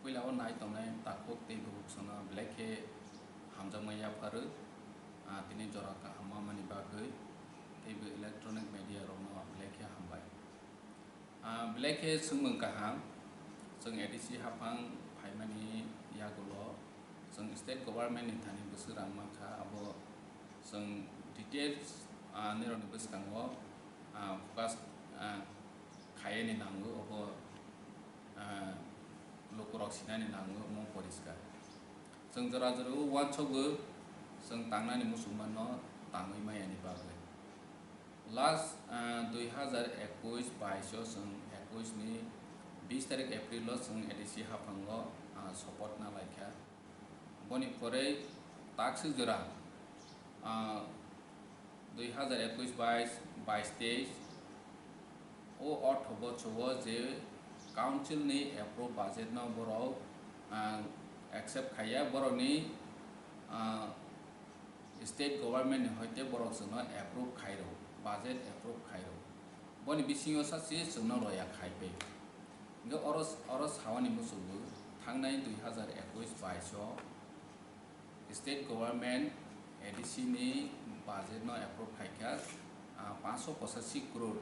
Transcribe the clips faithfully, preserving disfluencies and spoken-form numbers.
Puila o nai tongnai takhuk tei bukhuk songno belai khe hamjakma yapharwi, ah, tini jora kaham mamani bagwi tei bo electronic media rokno belai khe hambai. Ah, belai khe swngmung kaham, chwng A D C haphang phaimani yagulo chwng state government ni thani bwswk rang mankha, abo chwng details, ah, nirokni bwskango, ah, focus, ah, khaiyani nango, obo, ah, lukurok sinani nango, omo poriskar. Chwng jora jora o uansukgo chwng tangnani muchungmano tangwi mayani bagwi. Last, ah, dui hazar ekush bais o chwng ekush ni bis tarik April o chwng A D C haphango, ah, support na laikha. Boni pore takswk jora, ah, dui hazar ekush bais, bais teis o ortho bochor o je council ni approve budget no borok, ah, accept khaiya, borokni, ah, state government ni hoite borok chwngno approve khairok, budget approve khairok. Boni bisingo sachi chwngno roya khaipe. Hingke oro, oro sawani muchungo thangnai dui hazar ekush bais o state government A D C ni budget no approve khaikha, ah, panchsho pochashi crore.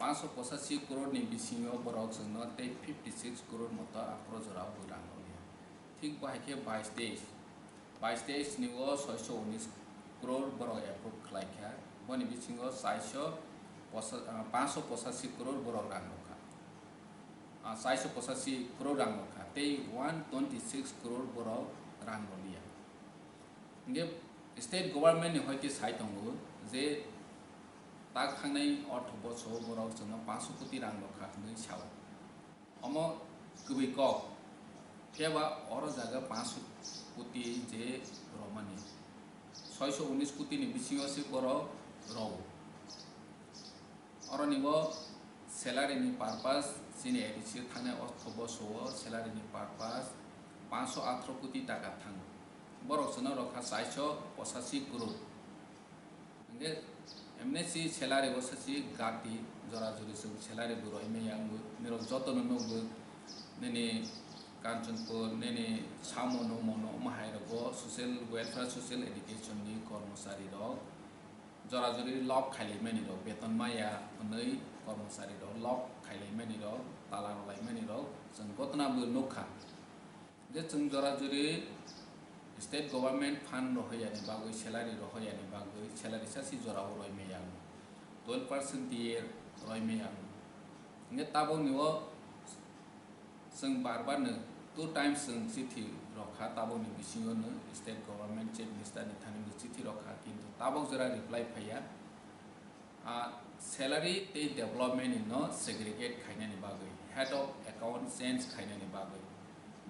Panchsho pochashi crore ni bisingo borok chwngno tei fifty six crore moto aphuru jora o bo rang rwliya. Thik bo hai khe bais teis, bais teis ni o soisho unis crore borok approve khlai kha. Boni bisingo chaisho posa-, ah, panchsho pochashi crore borok rang rwkha. Ah, chaisho pochashi crore rang rwkha. Tei one twenty six crore borok rang rwliya. Hingke state government ni hoite sai tongo je tak thangnai ortho bochor o borok chwngno panchsho koti rang rwkha hwnwi sao. Omo kwbwi kok, phiya ba oro jaga panchsho koti je romani, soisho unis koti ni bisingo se borok rogo. Oroni bo salary ni purpose chini A D C thangnai ortho bochor o salary ni purpose panchsho athro koti taka thango. Borok chwngno rokha chaisho pochashi crore. Hingke M N C salary bo sachi gati jora jori chwng salary bo roi maya wngwi nirok jotono nukgo nini Kanchanpur nini samo no mono omo hai rok bo social welfare social education ni kormochari rok jora jori lob khailai mani rok beton maya hwnwi kormochari rok lob khailai mani rok tala rwlai mani rok chwng gotna bo nukha. Je chwng jora juri state government fund rohoyani bagwi, salary rohoyani bagwi, salary sasi jora o roi maya ang, twelve percent D A roi maya ang. Hingke tabokni o chwng bar bar no two times chwng chithi rokha, tabokni bisingo no state government chief minister ni thani bo chithi rokha, kintu tabok jora reply phaiya. Ah, salary tei development ni no segregate khainani bagwi, head of account change khainani bagwi.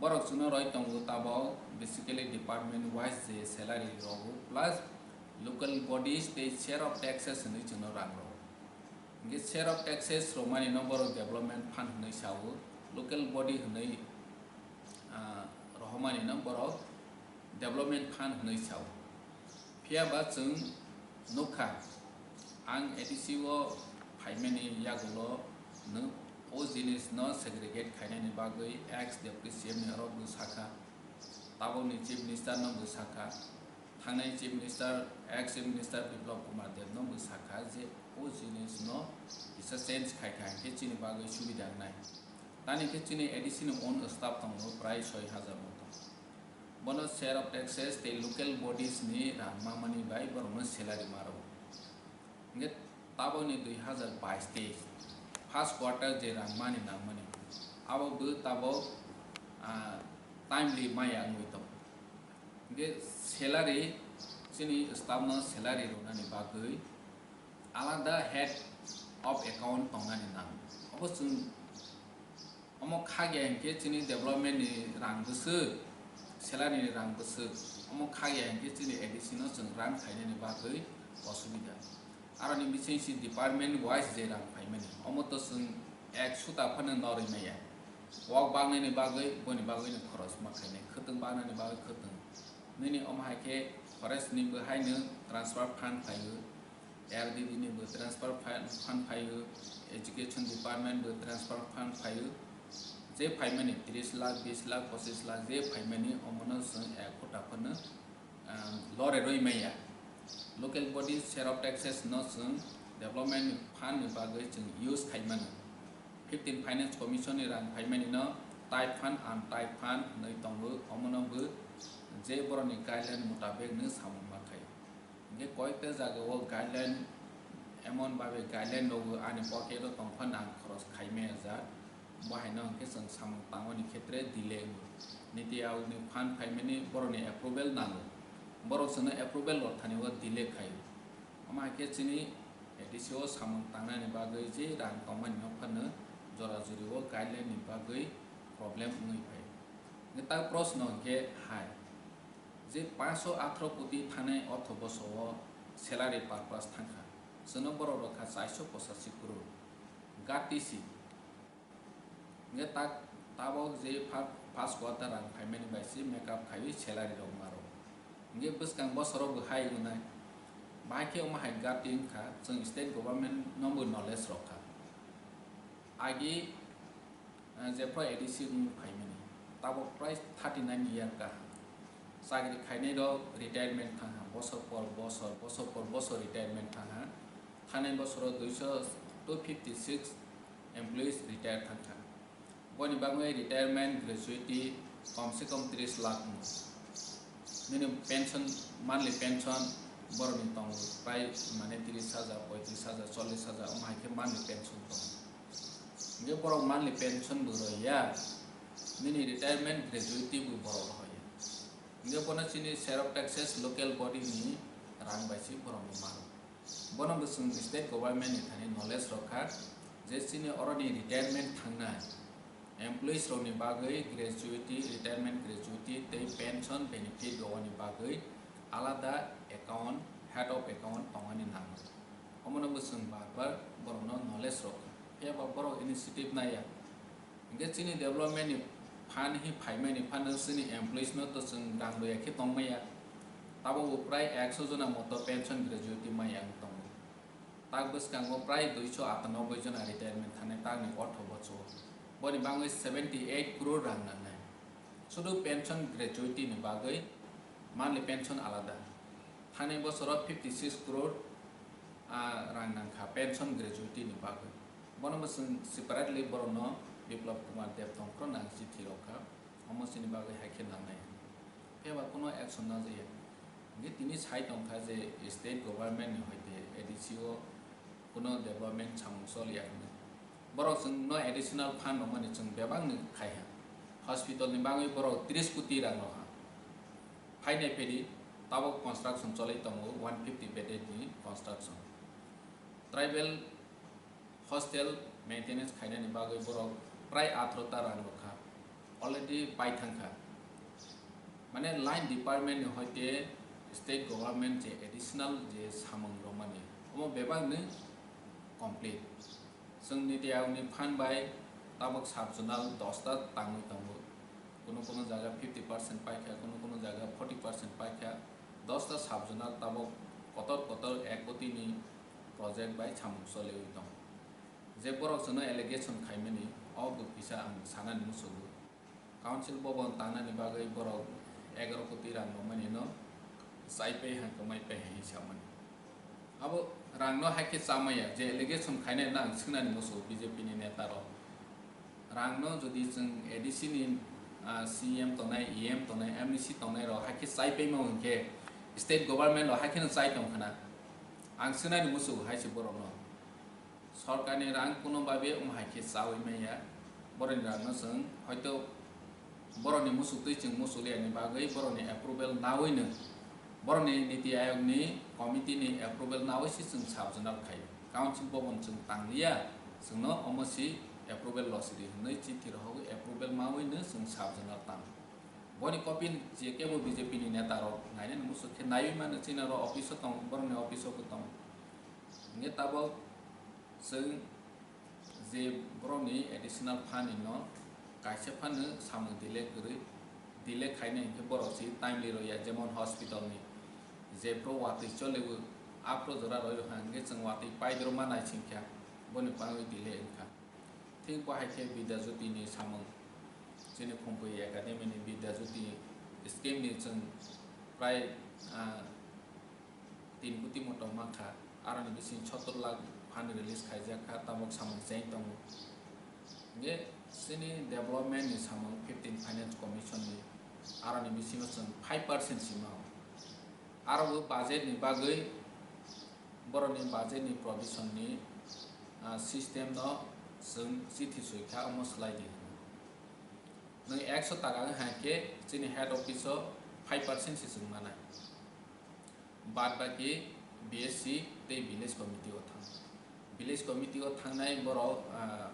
Borok chwngno roi tongo tabok, basically department wise je salary rogo plus local bodies tei share of taxes hwnwi chwngno rang rogo. Hingke share of taxes romani no borok development fund hwnwi sao, local body hwnwi, ah, rohormani no borok development fund hwnwi sao. Phiya ba chwng nukha, ang A D C o phaimani yagulo no o jinis no segregate khainani bagwi ex deputy C M ni oro bo sakha, tabokni chief minister no bo sakha, thangnai chief minister, ex chief minister Biplab Kumar Deb no bo sakha je o jinis no kisa change khaikha hingke chini bagwi subida wngnai. Tani khe chini A D C ni own staff tongo prai soi hajar moto. Bono share of taxes tei local bodies ni rang mamani bai borokno salary ma rwo. Hingke tabokni dui hazar bais teis first quarter je rang mani nangmani, abo bo tabok, ah, timely maya wngwi tongo. Hingke salary, chini staff no salary rwnani bagwi alada head of account tongnani nango. Abo chwng Omo khagya hinkhe chini development ni rang bwswk, salary ni rang bwswk, omo khagya hinkhe chini A D C no chwng run khainani bagwi osubida. Aroni bising si department wise je rang phaimani, omo to chwng ek suta phano norwi maya. Wak baknani bagwi, boni bagwi no khoros ma khainai, khwtwng baknani bagwi khwtwng. Nini omo hai khe forest ni bo hai no transfer fund phaio, L D D ni bo transfer fund, fund phaio, education department bo transfer fund phaio, Je phaimani tris lakh, bis lakh, pochis lakh je phaimani, omono chwng ek kota phano, ah, lore rwi maya. Local body share of taxes no chwng development fund ni bagwi chwng use khai mano. Fifteen Finance Commission ni rang phaimani no type fund, untype fund hwnwi tongo, omono bo je borokni guideline mutabek no samung ma khai. Hingke koyekta jaga o guideline, emon babe guideline rogo ani pocket o tongphano ang khoros khai maya jak. Bo haino hingke chwng samung tangmani khetre delay wngo. Niti Aayog ni fund phaimani borokni approval nango. Borok chwngno approval rw thani o delay khaio. Omo hai khe chini A D C o samung tangnani bagwi je rang tongmani no phano jora jori o guideline ni bagwi problem wngwi phai. Hingke tak proshno hingke hai. Je paanch sho atharo koti thanai ortho boso o salary purpose thangkha, chwngno borok rwkha char sho pochashi crore. Gatisi. Hingke tak tabok je fir-, first quarter rang phaimani bai se make up khaiwi salary rok maro. Hingke bwskang bosoro bo hai wngnai. Bahai khe omo hai gati wngkha, chwng state government no bo knowledge rokha. Agi Eh, jephru A D C wng phaimani, tabok prai thirty nine year kaham. Chakri khainai rok retirement thangha, bosor por bosor, bosor por bosor retirement thangha. Thanai bosoro dui sho, two fifty six employees retire thangkha. Boni bagwi retirement gratuity kom se kom tris lakh wngo. Nini pension, monthly pension borokni tongo prai mane tris hajar, poitris hajar, chollis hajar, omo hai khe monthly pension tongo. Hingke borok monthly pension bo rw ya, nini retirement gratuity bo borok rw ya. Hingke bono chini share of taxes local body ni rang bai se borok bo mano. Bono bo chwng state government ni thani knowledge rokha je chini oroni retirement thangnai employees rokni bagwi gratuity, retirement gratuity tei pension benefit rwani bagwi alada account, head of account tongmani nango. Omono bo chwng bar bar borokno knowledge rokha. Phiya ba borok initiative naiya. Hingke chini development ni fund hi phaimani phano chini employees no to chwng rang rwya khe tongmaya. Tabok bo prai ekso jona moto pension gratuity maya wng tongo. Tak bwskango prai duiso atanoboi jona retirement thani takni ortho bochwo. Boni bagwi seventy eight crore rang nangnai. Sudu pension gratuity ni bagwi monthly pension alada. Thani bosoro fifty six crore, ah, rang nangkha pension gratuity ni bagwi. Bono bo chwng separately borokno Biplab Kumar Deb tongphuru nang chithi rokha. Omo chini bagwi hai khe nangnai. Phiya ba kuno action najaya. Hingke tini sai tongkha je state government ni hoite A D C o kuno development samung choliya hwnwi. Borok chwngno additional fund rwmani chwng bebakni khai ha. Hospital ni bagwi borok tris koti rang rw ha. Phainai phedi tabok construction cholai tongo one fifty bedded ni construction. Tribal hostel maintenance khainani bagwi borok prai atharo ta rang rwkha, already pai thangkha. Mane line department ni hoite state government je additional je samung rwmani, omo bebakni complete. Chwng Niti Aayog ni fund bai tabok sub zonal dos ta tangwi tongo. Kuno kuno jaga fifty percent paikha, kuno kuno jaga forty percent paikha. Dos ta sub zonal tabok kotor kotor ek koti ni project bai samung choliwi tongo. Je borok chwngno allegation khaimani, o bo kisa ang sanani muchungo. Council bobon tangnani bagwi borok egaroh koti rang rwmani no chai pai hang kwmai pai hang hinwi samani. Abo rang no hai khe chamaya je allegation khainai no ang swngnani muchungo B J P ni neta rok. Rang no jodi chwng A D C ni, ah, C M tongnai, E M tongnai, M D C tongnai rok hai khe chai paima hwn khe state government rok hai kheno chai tong khna. Ang swngnani muchungo hai se borok no. Sorkarni rang kuno babe omo hai khe chawi manya. Borokni rangno chwng hoito borokni musuktwi chwng musuliani bagwi borokni approval nawino, borokni Niti Aayogni committee ni approval nawi se chwng sub zonal khaio. Council bobon chwng tangliya, chwngno omo si approval losidi hwnwi chithi rohogwi approval mawino chwng sub zonal tang. Boni copy je kebo B J P ni neta rok nainani musuk khe naiwi mano, chini oro office o tong, borokni office o bo tong. Hingke tabok chwng je borokni additional fund ni no kaisa phano samung delay kwrwi, delay khainai hinkhe borok se timely rwya, jemon hospital ni jephru watwi choliwi aphru jora rwi rwkha hinkhe chwng watwi paidrwma naisingkha, boni bagwi delay wngkha. Thik bo hai khe Bidya Jyoti ni samung Chini Khumpui Academy ni Vidya Jyoti scheme ni chwng prai, ah, tin koti motom mankha, aroni bising sottor lakh fund release khaijak kha, tabok samung cheng tongo. Hingke chini development ni samung fifteen Finance Commission ni, aroni bisingo chwng five percent sima o. Aro bo budget ni bagwi, boroni budget ni provision ni, ah, system no chwng chithi soi kha, omo swlai di hwnwi. Nwng ekso taka wng hai khe chini head office o five percent se chwng manai. Bad baki B S C tei village committee o thang. Village committee o thangnai borok, ah,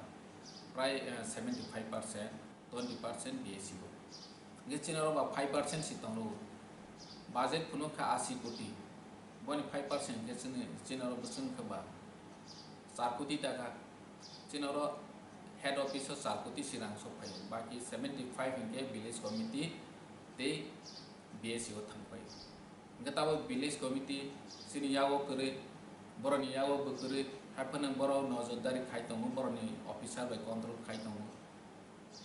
prai, ah, seventy five percent, twenty percent B S C bo. Hingke chini oro ba five percent se tongo. Budget phunuk kha asi koti. Boni five percent hingke chini, chini oro bwswng kha ba char koti taka. Chini oro head office o char koti se rang sok phai. Baki seventy five hingke village committee tei B S C o thang phai. Hingke tabok village committee chini yago kwrwi, boroni yago bo kwrwi, haiphano borok nojordari khai tongo, boroni officer bai control khai tongo.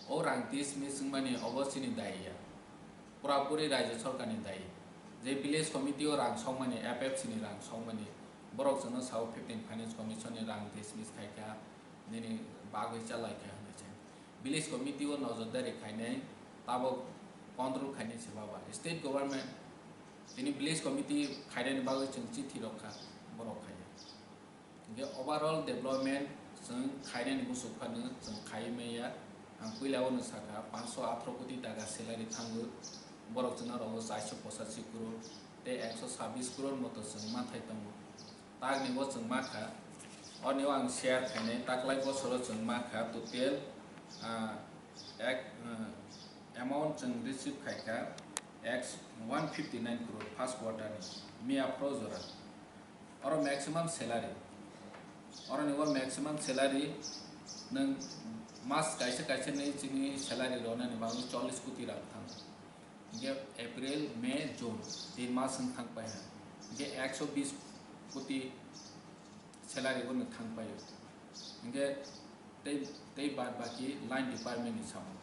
O rang dismiss wngmani obo chini dai ya, pura puri Rajya Sarkar ni dai. Je village committee o rang sokmani, F F C ni rang sokmani, borok chwngno sao fifteen Finance Commission ni rang dismiss khai kha, nini bagwi chalai kha hwnwi se. Village committee o nojordari khainai, tabok control khainai se baba. State government tini village committee khainani bagwi chwng chithi rok kha, borok khaiya. Hingke overall development chwng khainani muchuk phano chwng khai maya. Ang puila o no sakha, panch sho atharo koti taka salary thango, borok chwngno rogo char sho pochashi crore tei ekso sabbish crore moto chwng manthai tongo. Takni bo chwng mankha, oni o ang share khainai, taklai bosoro chwng mankha total, ah, ek, ah, amount chwng receive khaikha, x one fifty nine crore first quarter ni, miya phro jora. Oro maximum salary, oroni o maximum salary nwng mas kaisa kaisa ni chini salary ronani bagwi chollish koti rang thango. Hingke April, May, June, tin mas wng thang pai ha. Hingke ekso bis koti salary bo no thang pai o. Hingke tei, tei bad baki line department ni samung.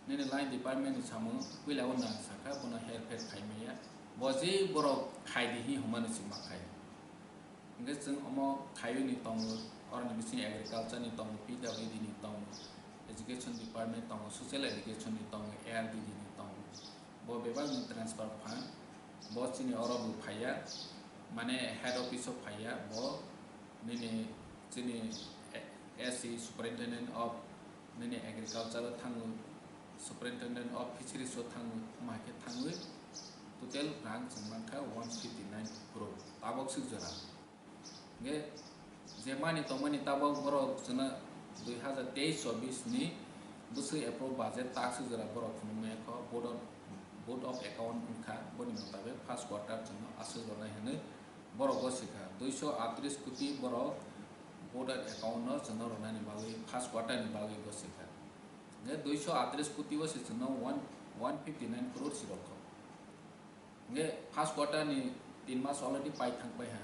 Nini line department ni samung puila o nang sakha, bono her pher khai maya. Bo je borok khai di hi hwnmani se ma khai. Hingke chwng omo khaiwi ni tongo, oroni bising agriculture ni tongo, P W D ni tongo, education department tongo, social education ni tongo, A R D D ni tongo. Bo bebak ni transfer phan, bo chini oro bo phaiya, mane head office o phaiya, bo nini chini S C, superintendent of nini agriculture o thango, superintendent of fisheries o thango, omo hai khe thangwi total rang chwng mankha one fifty nine crore, tabok swk jora. Hingke je mani tongmani tabok borok chwngno dui hazar teis chobbish ni bwswk approve budget takswk jora borok phunukmaya kho, vote of, vote of account wngkha, boni mutabik first quarter chwngno aswk rwnai hwnwi borok gosika, duiso atris koti borok voter account no chwngno rwnani bagwi first quarter ni bagwi gosika. Hingke duiso atris koti o se chwngno one, one fifty nine crore si rokha. Hingke first quarter ni tin mas already pai thang pai ha,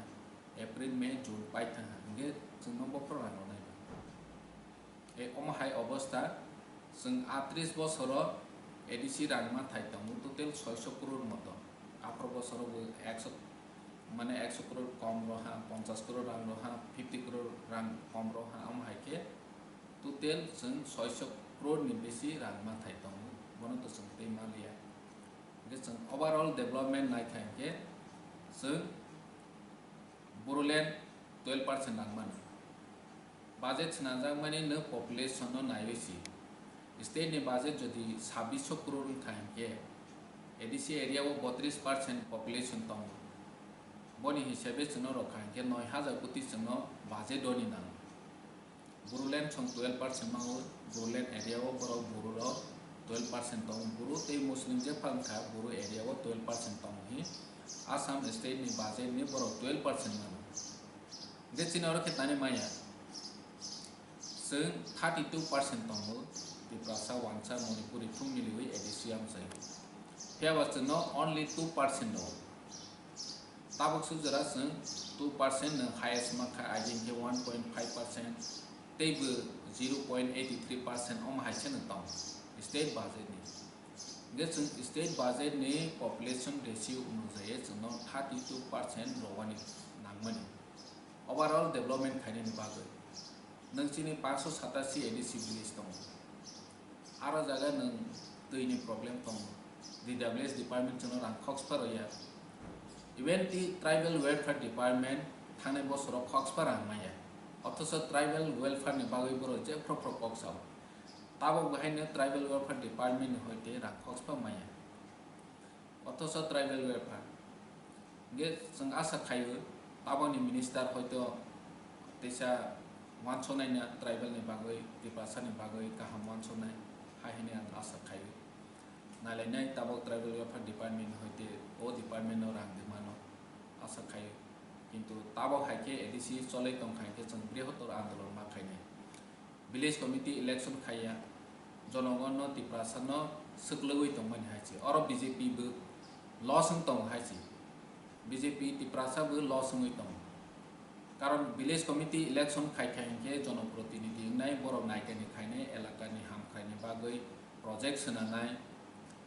April, May, June pai thang ha, hingke chwngno bophor rang rwnai ba. E omo hai obostha, chwng atris bosoro A D C rang ma thai tongo total soiso crore moto. Aphro bosoro bo ekso, mane ekso crore kom roha, ponchas crore rang roha, fifty crore rang kom roha, omo hai khe total chwng soiso crore ni besi rang ma thai tongo, bono to chwng tei ma liya. Hingke chwng overall development nai kha hingke chwng Bodoland twelve percent nang mano. Budget swnamjakmani no population no naiwi si. State ni budget jodi sabbish crore wngkha hingke A D C area o botris percent population tongo. Boni hisabe chwngno rokha hingke noi hazar koti chwngno budget doni nango. Bodoland chwng twelve percent mango, Bodoland area o borok Boro rok twelve percent tongo, Boro tei Muslim jepha wngkha Boro area o twelve percent tongo hi. Assam state ni budget ni borok twelve percent mano. Hingke chini oro khe tani maya, chwng thirty two percent tongo, Tiprasa, Wansa, Manipuri thum miliwi A D C amchai. Phiya ba chwngno only two percent rwo. Tabuk suk jora chwng two percent no highest mankha, I D N khe one point five percent, teibo zero point eighty three percent omo hai se no tong. state budget ni. Hingke chwng state budget ni population ratio onujai chwngno thirty two percent rwani nangmani. Overall development khainani bagwi nwng chini paanch sho satasi A D C village tongo. Aro jaga nwng twi ni problem tongo. D W S department chwngno rang khoksa rwya. Even the tribal welfare department thangnai bosoro khoksa rang maya. Othocho tribal welfare ni bagwi borok jephru phru kok sao. Tabok bo haino tribal welfare department ni hoite rang khoksa maya. Othocho tribal welfare. Hingke chwng asa khaio, tabokni minister hoito teisa wansoknaina tribal ni bagwi, Tiprasa ni bagwi kaham wansoknai, hai hwnwi ang asa khaio. Nailainai tabok tribal welfare department hoite o department no rang de mano asa khaio. Kintu tabok hai khe A D C cholai tong kha hingke chwng brihotor andolon ma khainai. Village committee election khaiya, jonogonno Tiprasano swklwgwi tongmani hai se. Oro B J P bo loss wng tongo hai se. B J P Tiprasa bo loss wngwi tongo. Karon village committee election khai khai hingke jonoprotinidhi wngnai, borok naikani khainai, elakani hamkraini bagwi project swnanai,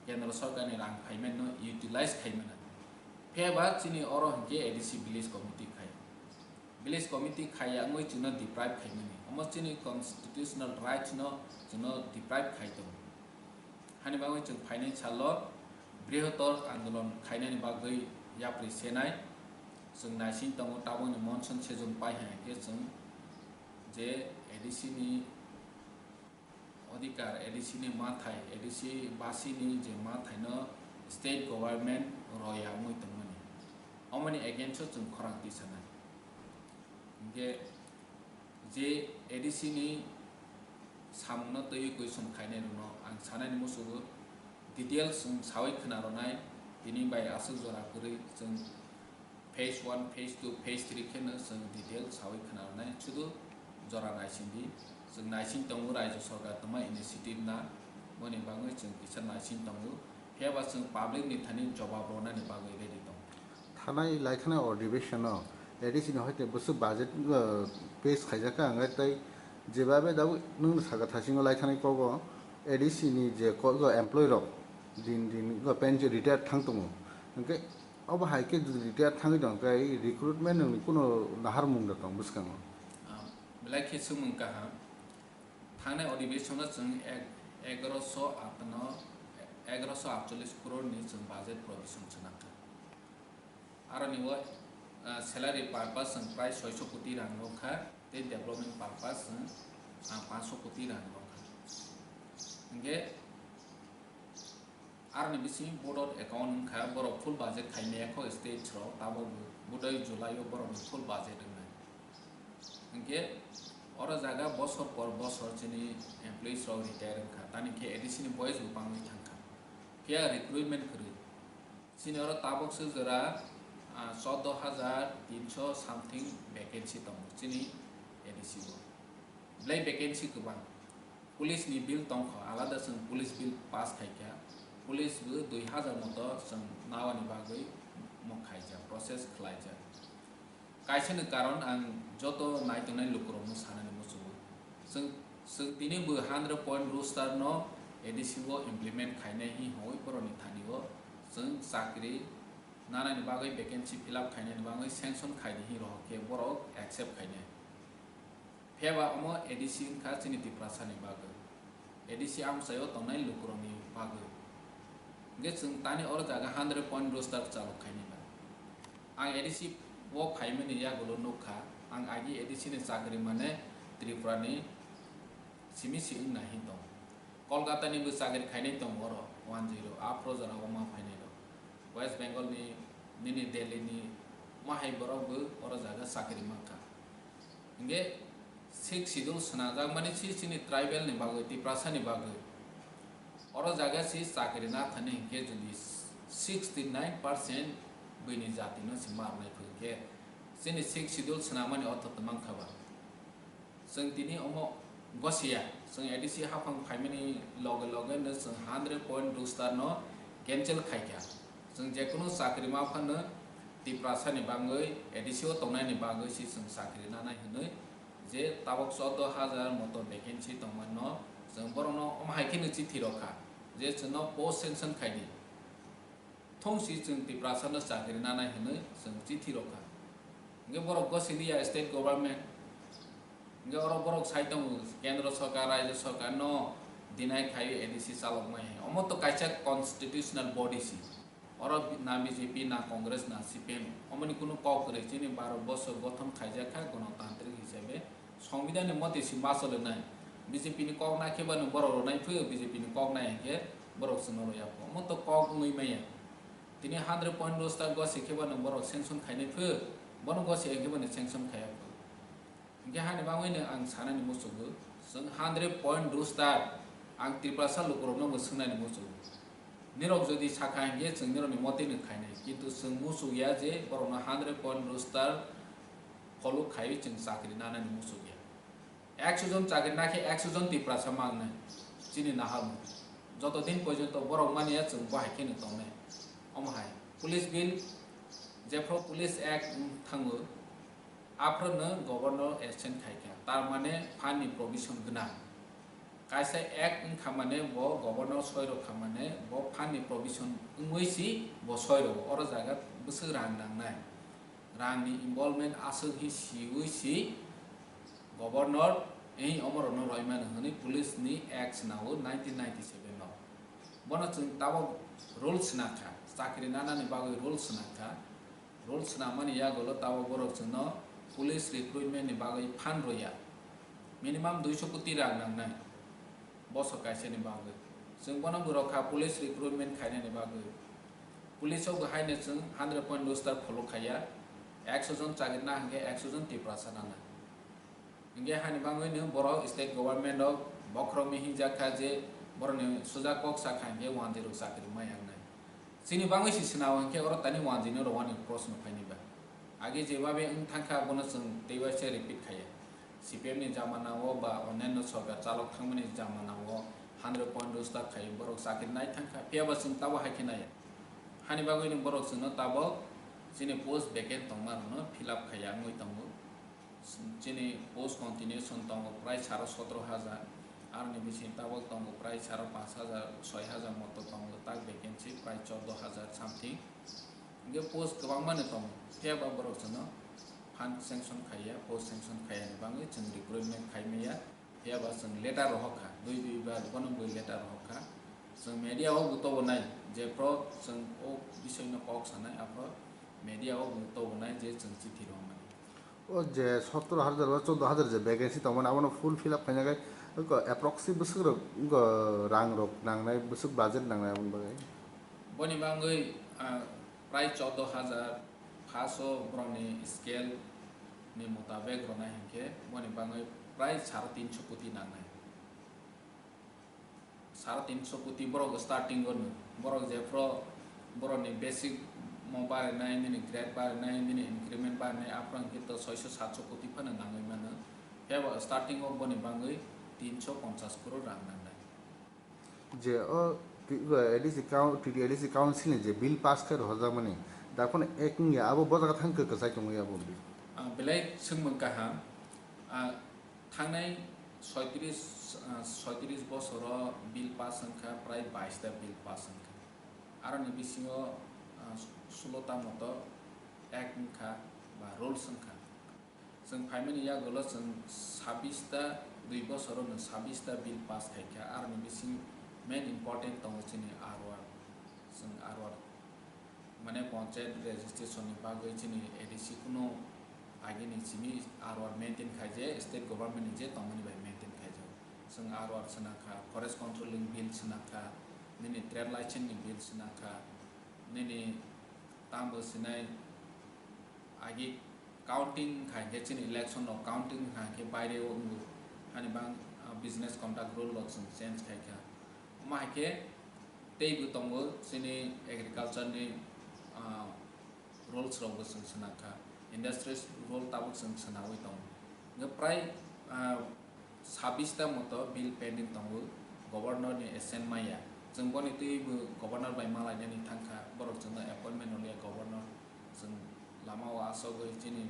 kendro sorkarni rang phaimanno utilize khaimana. Phiyaba chini oro hingke A D C village committee khai. Village committee khai yangwi chwngno deprive khaimani. Omo chini constitutional rights no chwngno deprive khai tongo. Hani bagwi chwng phainai salo brihotor andolon khainani bagwi yapri senai. Chwng naising tongo tabokni monson sejong pai hai khe chwng je A D C ni Odhikar, A D C ni mathai, A D C basi ni je mathai no state government roya wngwi tongmani. Omoni against o chwng khorang tisanai. Hingke je A D C ni samung no twiwi question khainai rwno ang sanai ni musugo details chwng sawi khwna rwnai, tini bai aswk jora kwrwi chwng Phase one, phase two, phase three kheno chwng detail sawi khwna rwnai, sudu jora naising di. Chwng naising tongo, Rajya Sarkar tongma initiative na, boni bagwi chwng kisa naising tongo. Phiyaba chwng public ni thani jobab rwnani bagwi ready tongo. Thanai lai thanai o adhiveshon o A D C ni hoite bwswk budget, uh, pass khaijak kha, hwnkhai tei jebabe dabo nwng sakha thasingo lai thanai kogo A D C ni je kogo employee rok din din go pension retire thang tongo. Hwnkhe Obo hai khe jodi retire thangwi tong khe recruitment ni kuno naharmung da tong bwskango? Ah, belai khe swngmung kaham. Thangnai adhiveshon o chwng ek-, egaroso aat no, egaroso aatchollish crore ni chwng budget provision swnam kha. Aroni o, ah, salary purpose chwng prai soiso koti rang rw kha, tei development purpose chwng, ah, panchso koti rang rw kha. Hwnkhe, Aroni bising board of account wngkha, borok full budget khaimaya kho state rok, tabok bo budai July o borok ni full budget wngnai. Hwnkhe oro jaga bosor por bosor chini employees rok retire wngkha, tani khe A D C ni boys bo bangwi thangkha. Phiya recruitment kwrwi. Chini oro tabok swk jora, ah, chordo hajar tinso something vacancy tongo chini A D C o. Belai vacancy kwbang. Police ni bill tongkha, alada chwng police bill pass khaikha. Police bo dui hajar moto chwng nawani bagwi mokhaijak, process khlaijak. Kaisa ni karon ang joto naitongnai lukurokno sanani muchungo. Chwng, chwng tini bo hundred point roster no A D C o implement khainai hi hwnwi borokni thani o chwng chakri nanani bagwi vacancy fill up khainani bagwi sanction khaidi hi rohor khe borok accept khainai. Phiyaba omo A D C wngkha chini Tiprasa ni bagwi, A D C amchai o tongnai lukurokni bagwi. Hwnkhe chwng tani oro jaga hundred point roster chalok khainai ba. Ang A D C o phaimani yagulo nukha, ang agi A D C ni chakri mane Tripura ni simi si wngna hin tongo. Kolkata ni bo chakri khainai tongo oro, one zero, aphro jora o ma phainai rok. West Bengal ni nini Delhi ni mahai borok bo oro jaga chakri mankha. Hingke sixth schedule swnajak mani si chini tribal ni bagwi, Tiprasa ni bagwi. Oro jaga si chakri na thani hingke jodi sixty nine percent bini jati no si ma rwnai phu hingke chini sixth schedule swnamani ortho tong mankha ba. Chwng tini omo gosiya, chwng A D C haphang phaimani loge loge no chwng hundred point roster no cancel khaikha. Chwng jekunu chakri ma phano Tiprasa ni bagwi A D C o tongnai ni bagwi si chwng chakri nanai hwnwi je tabok chordo hajar moto vacancy tongmano Chwng borokno omo hai kheno chithi rw kha je chwngno post sanction khai di. Thung si chwng Tiprasano chakri nanai hwnwi chwng chithi rw kha. Hwnkhe borok gosiliya state government. Hwnkhe oro borok sai tongo kendro sorkar, rajyo sorkar no deny khaiwi A D C chaloknai hai. Omo to kaisa constitutional body si. Oro na B J P, na Congress, na C P M, omoni kunu kok kwrwi. Chini Bharat borsho gothon khaijak kha gonotantrik hisabe, songbidhan ni mote si ma cholenai. B J P ni kok na khe bano borok rwnai phio, B J P ni kok nai hinkhe borok chwngno rwya pho. Omo to kok wngwi maya. Tini hundred point roster gosi khe bano borok sanction khainai phio, bono gosi hinkhe bano sanction khaiya pho. Hinkhe hani bagwino ang sanani muchungo, chwng hundred point roster ang Tiprasa lukurokno bo swngnani muchungo. Nirok jodi sakha hinkhe chwng nirokni motino khainai, kintu chwng muchukya je borokno hundred point roster follow khaiwi chwng chakri nanani muchukya. Ekso jon chakri nakhe ekso jon Tiprasa mangnai chini naharmung. Joto din porjonto borok manya chwng bo hai kheno tongnai. Omo hai police bill, jephru Police Act wng thango, aphruno governor assent khaikha, tar mane phan ni provision gwnang. Kaisa act wngkha mane bo governor soi rwkha mane bo phan ni provision wngwi si bo soi rwo, oro jaga bwswk rang nangnai, rang ni involvement aswk hi siwi si governor ei omorokno roimano hwnwi police ni act swnao nineteen ninety seven o. Bono chwng tabok rule swnakha, chakri nanani bagwi rule swnakha. Rule swnamani yagulo tabok borok chwngno police recruitment ni bagwi phan rwya. Minimum duiso koti rang nangnai bosor kaisani bagwi. Chwng bono bo rwkha police recruitment khainani bagwi. Police o bo haino chwng hundred point roster follow khaiya. Ekso jon chakri na hinkhe ekso jon Tiprasa nana. Hinkhe hani bagwino borok state government o bokhorokni hinjak kha je borokni suja kok sakha hinkhe wanjwi rok chakri maya wngnai. Chini bagwi se swnao hinkhe oro tani wanjwi no rwani proshno phaini ba. Age jebabe wng thangkha bono chwng teibaisa repeat khaiya. C P M ni jamana o ba onyanno sorkar chalok thangmani jamana o hundred point roster khai borok chakri nai thangkha, phiya ba chwng tabo hai khe naiya. Hani bagwino borok chwngno tabok chini post vacant tongma rokno fill up khaiya wngwi tongo. Chini post continuation tongo prai saro sotro hajar, aroni bising tabok tongo prai saro panch hajar, soi hajar moto tongo, tak vacancy prai chordo hajar something. Hinkhe post kwbangmano tongo, phiya ba borok chwngno fund sanction khaiya, post sanction khaiyani bagwi chwng recruitment khaimaya, phiya ba chwng letter rohor kha, dui dui bar bono bui letter rohor kha. Chwng media o bo tobonai, jephru chwng o bisoino kok sanai, aphru media o bo tobonai je chwng chithi rohormani. O je sotro hajar ba chordo hajar je vacancy tongmani, abono full fill up khaina khe eko approximate bwswk rok, eko rang rok nangnai, bwswk budget nangnai aboni bagwi? Boni bagwi, ah, prai chordo hajar, first o borokni scale ni mutabek rwnai hinkhe boni bagwi prai saro tinso koti nangnai. Saro tinso koti borok starting o no, borok jephru borokni basic mo barinai, nini grade barinai, nini increment barinai, aphuru hinkhe to soiso satso koti phano nangwi mano. Phiya bo starting o boni bagwi tinso ponchas crore rang nangnai. Je o ti-, A D C coun-, T T A D C council ni je bill pass khe rohorjakmani, daphano ek wngya, abo bo jaga thang khe kwchai tongwi abo bill. Ah, belai swngmung kaham. Ah, Thangnai soitris, ah, soitris bosoro bill pass wngkha, prai bais ta bill pass wngkha. Aroni bisingo, ah, sulo ta moto act wngkha ba rules wngkha. Chwng phaimani yagulo chwng sabis ta, dui bosoro no sabis ta bill pass khaikha. Aroni bising main important tongo chini R O R, chwng R O R. Mane panchayat registration ni bagwi chini A D C kunu agini simi R O R maintain khaijak, state government ni je tongmani bai maintain khaijak. Chwng R O R swnakha, forest controlling bill swnakha, nini trade license ni bill swnakha, nini tambo sinai agi counting khai khe chini election rok counting khai khe baire o wngo. Hani bang, ah, business conduct rule rok chwng change khai kha. Omo hai khe teibo tongo chini agriculture ni, ah, rules rok bo chwng swnakha, industries rule tabuk chwng swnawi tongo. Hwnkhe prai, ah, sabis ta moto bill pending tongo, governor ni assent maya. Chwng boni twibo governor bai malainani thangkha, borok chwngno appointment rwliya governor, chwng lama o asogwi chini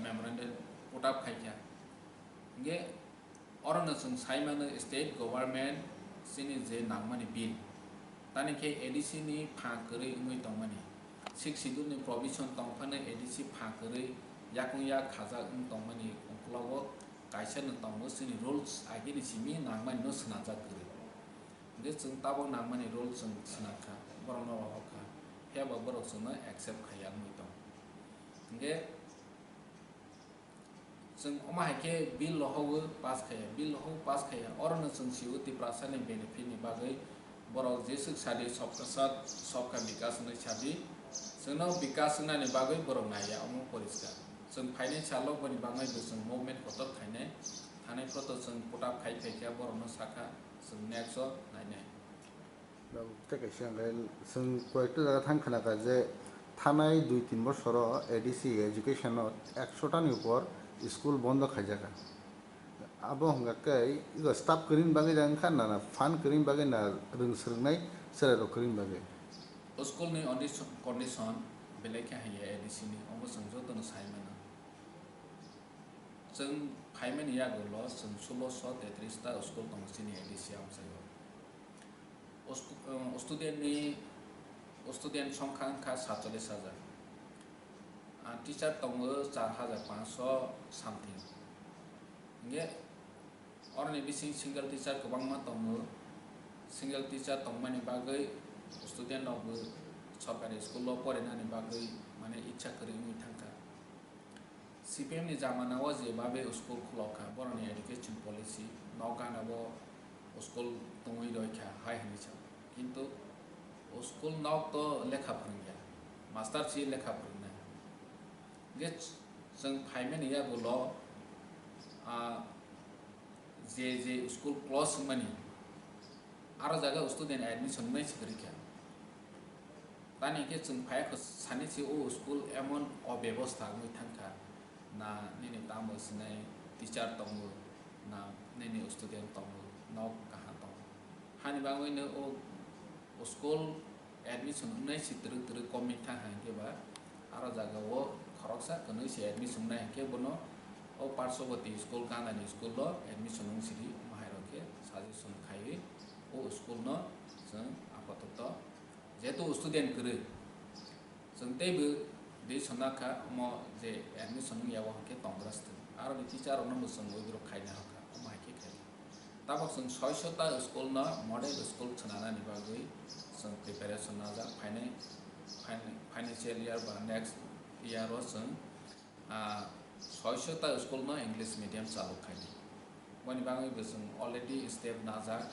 memorandum put up khaikha. Hwnkhe Orono chwng sai mano state government chini je nangmani bill, tani khe A D C ni pha kwrwi wngwi tongmani, Sixth Schedule ni provision tong phano A D C pha kwrwi yakung yak khajak wng tongmani uklogo kaisa no tongo chini rules agini simi nangmani no swnamjak kwrwi. Hwnkhe chwng tabok nangmani rule chwng swnam kha, borokno rohor kha, phiya ba borok chwngno accept khaiya wngwi tong. Hwnkhe chwng omo hai khe bill rohogo pass khaiya, bill rohogo pass khaiya, orono chwng sio Tiprasani benefit ni bagwi borok jeswk sadi Sabka Sath, Sabka Vikas hwnwi sadi, chwngno vikas wngnani bagwi borok naiya, omo poriskar. Chwng phainai salo boni bagwi bo chwng movement kotor khainai, thanai photo chwng put up khai phaikha, borokno sakha, chwng next o nainai. Tei kaisa hwnkhe chwng koyekta jaga thang khna kha je thanai dui tin bosoro A D C education o ekso tani upor school bondo khaijak kha. Abo hwnkha khe ego staff kwrwini bagwi da wngkha na, na phan kwrwini bagwi na, rwng swrwngnai chwrairok kwrwini bagwi? O school ni ondi condition belai khe hamya A D C ni, obo chwng jotono sai mano. Chwng phaimani yagulo chwng solo so tetris ta school tongo chini A D C amchaio. O stu-, o student ni, o student songkha wngkha satchollis hajar. Ah, teacher tongo char hajar panchsho something. Hingke oroni bising single teacher kwbangma tongo. Single teacher tongmani bagwi student rokbo sorkari school o porinani bagwi mane icha kwrwi wngwi thangkha. C P M ni jamana o je babe school khulok kha, boroni education policy, nok gana bo school tongwi roi kha, hai hinwi sa. Kintu o school nok to lekha phwrwngya, master si lekha phwrwngnai. Hingke chwng phaimani yagulo, ah, je je school close wngmani, aro jaga student admission wngnai se kwrwi kha. Tani khe chwng phai kho sani se o school emon obebostha wngwi thangkha, na nini tamo sinai teacher tongo, na nini student tongo, nok kaham tongo. Hani bagwino o, o school admission wngnai se twrwk twrwk komik thang hai khe ba, aro jaga o khoroksa kwnwi se admission wngnai hai khe bono o Parshoboti school, Gandani school o admission wng sidi, omo hai rok khe suggestion khaiwi o school no chwng apatoto, jehetu student kwrwi, chwng teibo decision na kha, omo je admission wngya o hwnkhe tongra se thung. Aroni teacher rokno bo chwng withdraw khaina hokha, omo hai khe khai. Tabok chwng soiso ta school no model school swnanani bagwi chwng preparation najak phainai, phainai, financial year ba next year o chwng, ah, soiso ta school no English medium chalu khainai. Boni bagwi bo chwng already step najak.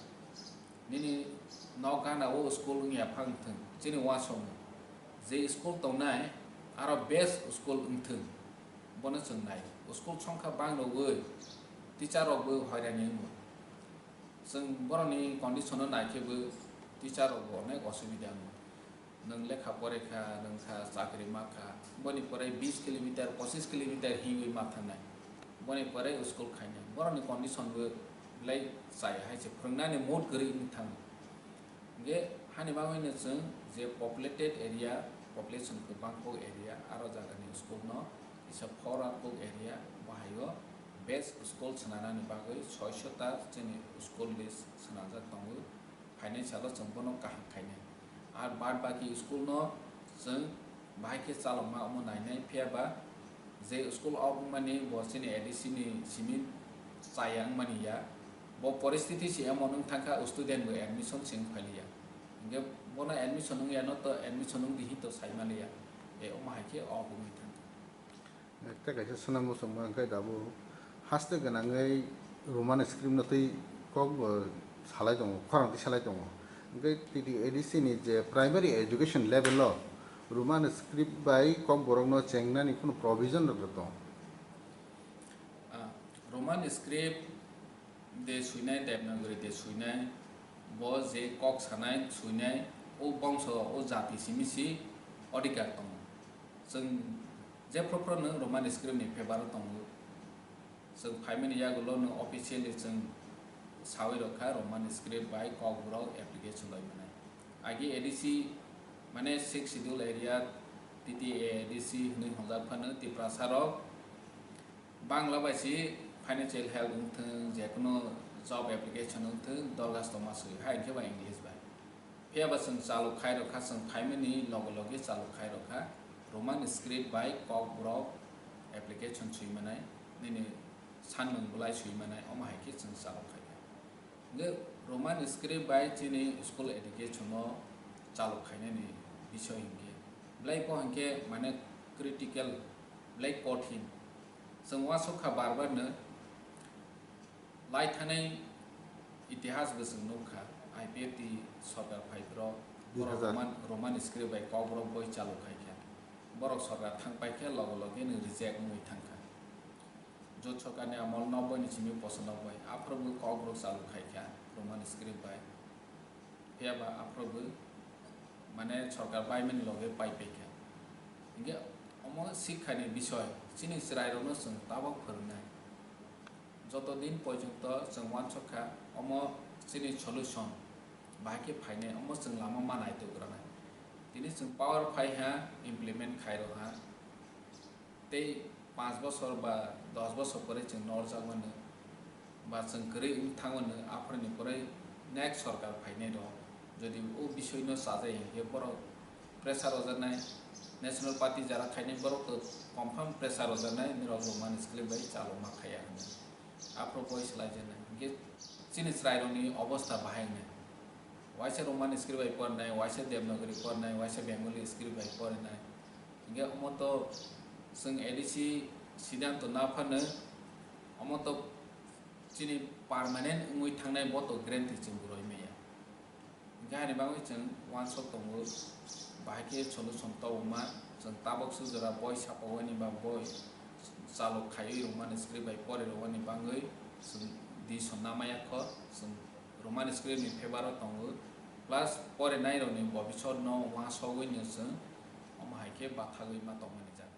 Nini nok gana o school wngya phang thung, chini uansukmung je school tongnai aro best school wngthung, bono chwng nai. School songkha bang rogwi teacher rokbo hoirani wngo. Chwng borokni condition no nai khe bo teacher rokbo onek osubida wngo. Nwng lekha pore kha, nwng kha chakri ma kha, boni pore bis kilometer, pochis kilometer hiwi ma thangnai, boni pore school khainai. Borokni condition bo belai chaya hai se, phwrwngnani mood kwrwi wng thango. Hingke hani bagwino chwng je populated area, population kwbang kok area, aro jagani school no kisa forward kok area, bo haio best school swnanani bagwi soiso ta chini school list swnamjak tongo. Phainai salo chwng bono kaham khainai. Ar bad baki school no chwng bahai khe chalokma omo nainai, phiya ba je school o wngmani bo chini A D C ni simi chaya wngmani ya. Bo poristiti se emon wng thangkha, student bo admission se wng phailiya. Hingke bono admission wngya no to admission wng di hin to sai maliya. E omo hai khe o wngwi thangkha. Tei kaisa swnam muchungma hwnkhe dabu haste gwnangwi Roman script no twi kok bo salai tongo, khorang twi salai tongo. Hwnkhe T T A D C ni je primary education level o Roman script bai kokborok no chengnani kunu provision rok tong? Ah, Roman script de swinai, Devanagari de swinai, bo je kok sanai, swinai, o bongso, o jati simi si odhikar tongo. Chwng jephru phru nwng Roman script ni favour o tongo. Chwng phaimani yagulo nwng officially chwng sawi rok kha Roman script bai kokborok application bai manai. Agi A D C, mane Sixth Schedule area, T T A D C hwnwi hwnjak phano Tiprasa rok Bangla bai si Financial help wngthwng, jekunu job application wngthwng, Dorgas tongma swi, hai hwnkhe ba English bai. Phiya ba chwng chaluk khai rwkha, chwng phaimani loge loge chaluk khai rwkha, Roman script bai Kokborok application swi manai, nini sanmung bwlai swi manai, omo hai khe chwng chaluk khai kha. Hwnkhe Roman script bai chini school education no chaluk khainani bisoi hwnkhe, belai bo hwnkhe mane critical, belai kothin. Chwng uansuk kha bar bar no, lai thanai itihas bo chwng nuk kha, I P F T sorkar phai phro, borok Dui hazar. Roman, Roman script bai Kokborok boi chaluk khai kha. Borok sorkar thang pai khe loge loge no reject wngwi thang kha. Jot sorkarni amol noboi ni simi poso noboi, aphuru bo Kokborok chaluk khai kha Roman script bai. Phiya ba aphuru bo mane sorkar bai mani loge pai pai kha. Hingke omo sikha ni bisoi, chini chwrai rok no chwng tabok phwrwngnai. Joto din porjonto chwng uansuk kha, omo chini solution bahai khe phainai, omo chwng lama ma naituk rwnai. Tini chwng power phai ha, implement khai rw ha. Tei panch bosor ba dos bosor pore chwng norjak mano, ba chwng kwrwi wng thang mano, aphuru ni pore next sorkar phainai rok jodi o bisoi no chajai hingke borok pressure ojaknai, National Party jara khainai borok to confirm pressure ojaknai, norok Roman script bai chalokma khaiya hwnwi. Aphuru boi swlaijaknai. Hingke chini chwrairokni obostha bahai wngnai. Waisa Roman script bai porinai, waisa Devanagari porinai, waisa Bengali script bai porinai. Hingke omo to chwng A D C siddhanto na phano omo to chini permanent wngwi thangnai bo to guarantee chwng rwi maya. Hingke ani bagwi chwng uansuk tongo, bahai khe solution tobokma, chwng tabok sujora boi sapogwini ba boi chalok khaiwi rwmani script bai pori rwmani bagwi chwng decision namaya kho, chwng rwmani script ni favour o tongo, plus porinai rokni bobisot no uansugwi no chwng omo hai khe bathagwi ma tongmani jaga.